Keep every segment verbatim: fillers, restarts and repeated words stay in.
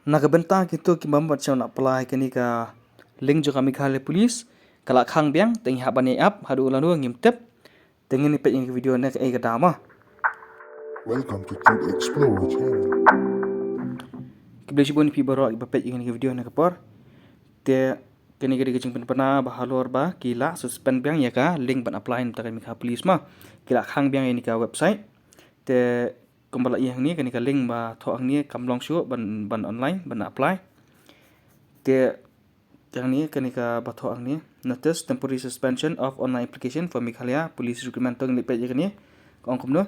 Na ka bynta kito ki bym pat shym la apply kane ka link jong ka Meghalaya Police, ka la khang biang, te ngi hap ban ïai ap haduh lano ngim tip. Te ngin ïa peit ïa ka video ne ka ei ka daw ma. Welcome to Tech Explorer channel. Khublei shibun ïa phi baroh kiba peit ïa kane ka video ne ka por. Te kane ka dei ka jingpynbna ba halor ba ki la suspend biang ïa ka link ban apply na ka bynta ka Meghalaya Police ma. Ki la khang biang ïa kane ka website. Te kumba la ïohi hangne, kane ka link ba thoh hangne kam long shuh ban, ban online ban apply. Te hangne, kane kaba thoh hangne, notice temporary suspension of online application for Meghalaya Police recruitment, to ngin peit ïa kane ka ong kumno.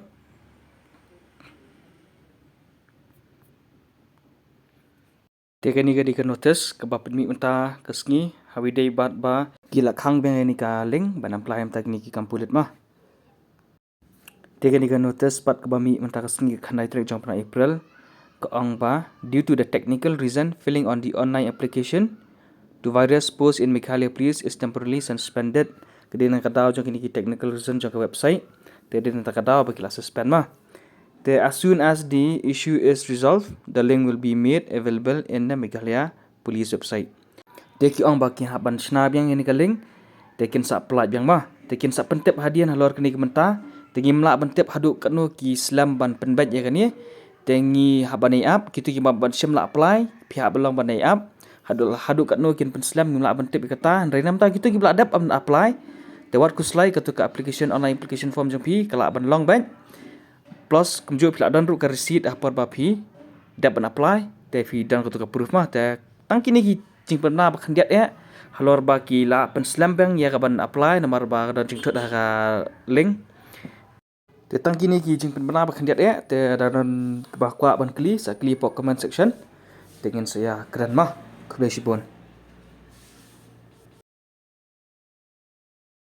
Te kane ka dei ka notice kaba pynmih mynta ka sngi, ha kaba ïadei bad ba ki la khang biang ïa kane ka link ban apply na ka bynta kine ki kam pulit ma. Te kane ka notice pat kaba mih mynta ka sngi, ka khyndai tarik jong u bnai April, ka ong ba, due to the technical reason, filling on the online application to various posts in Meghalaya Police is temporarily suspended. Ka dei na ka daw jong kine ki technical reason jong ka website, te dei na ka daw ba ki la suspend ma. Te as soon as the issue is resolved, the link will be made available in the Meghalaya Police website. Te ki ong ba ki hap ban shna biang ïa kane ka link, te kin sa pynlait biang ma. Te kin sa pyntip hadien halor kane ka bynta, te ngim lah ban tip haduh katno ki slem ban pynbeit ïa kane. Te ngi hap ban ïai ap, kito ki bym pat shym la apply, phi hap ban long ban ïai ap. Haduh, haduh katno kin pynslem ngim lah ban tip ïa kata, hynrei namar kito kiba la dep ban apply, te wat khuslai, kato ka application, online application form jong phi ka lah ban long beit. Plus kumjuh phi la don ruh ka receipt ha por ba phi dep ban apply, te phi don kato ka proof ma. Te tang kine ki jingpynbna ba khyndiat eh halor ba ki la pynslem biang ïa ka ban apply namar ba ka don jingthut ha ka link. Te tang kine ki jingpynbna ba khyndiat eh, te lada don kiba kwah ban kylli, sa kylli hapoh comment section. Te ngin sa ïakren ma. Khublei shibun.